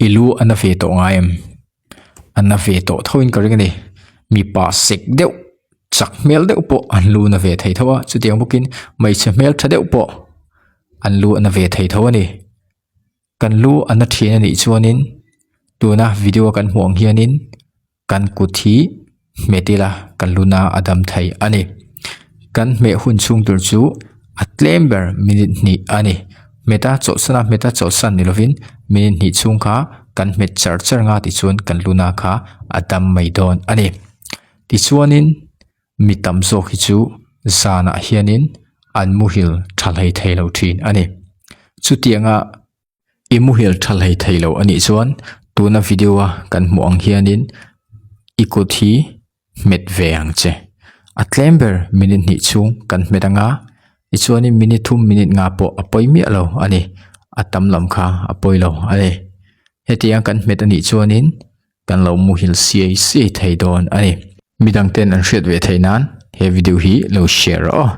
I lu a na ve tawh ngai em? A na ve tawh tho in ka ring a ni. Mipa sek deuh chak hmel deuh pawh an lu na ve thei tho a, chutiang bawkin hmeichhe hmel tha deuh pawh an lu a na ve thei tho a ni. Kan lu a na thin a nih chuanin tuna video a kan hmuh ang hianin Kan kut hi hmet ila kan luna a dam thei a ni. Kan hmeh hun chhung tur chu a tlem ber minute hnih a ni. Hmeta chawlhsan a hmeta chawlhsan ni lovin minute hnih chhung kha kan hmet char char nga tichuan kan luna kha a dam mai dawn a ni. Tichuanin mi tam zawk hi chu zanah hianin an muhil tha hlei thei lo thin a ni. Chutianga. I muhil tha hlei thei lo a nih chuan tuna video a kan hmuh ang hianin i kut hi hmet ve ang che. A tlem ber minute hnih chhung kan hmet anga tichuanin minute thum minute nga pawh a pawi miah lo a ni. A tam lam kha a pawi lo a ni. Hetiang kan hmet a nih chuanin kan lo muhil siai siai thei dawn a ni. Midang ten an hriat ve theih nan he video hi lo share rawh aw.